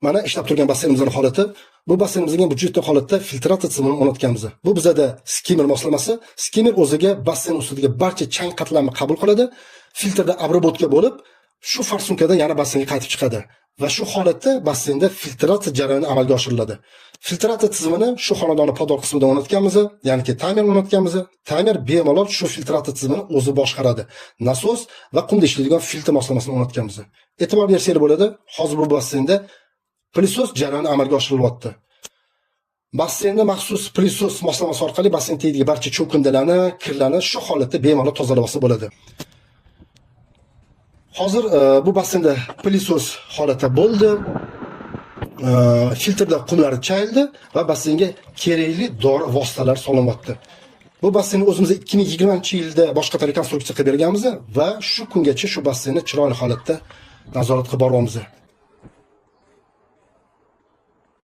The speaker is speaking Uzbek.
Mana ishlab turgan basseynimizning holati. Bu basseynimizga byudjetli holatda filtratsiya tizimini o'rnatganmiz. Bu bizada skimmer moslamasi. Skimmer o'ziga basseyn ustidagi barcha chang qatlamini qabul qiladi. Filtrda обработка bo'lib, shu форсунка dan yana basseynga qaytib chiqadi va shu holatda basseynda filtratsiya jarayoni amalga oshiriladi. Filtratsiya tizimini shu xonadonni podval qismida o'rnatganmiz, ya'niki taymer o'rnatganmiz. Taymer bemalol shu filtratsiya tizimini o'zi boshqaradi. Nasos va qumda ishlaydigan filtr moslamasini o'rnatganmiz. E'tibor bersanglar bo'ladi, hozir bu basseynda пылесос jarayoni amalga oshirilyapti. Basseynda maxsus пылесос moslamasi orqali basseyn tagidagi barcha cho'kindilarni, kirlarni shu holatda bemalol tozalab olsa bo'ladi. Hozir bu basseynda пылесос holati bo'ldi. Filtrda qumlari chayildi va basseynga kerakli dori vositalari solinyapti. Bu basseynni o'zimiz 2020-yilda boshqa rekonstruksiya qilib berganmiz va shu kungacha shu basseynni chiroyli holatda nazorat qilib boryapmiz.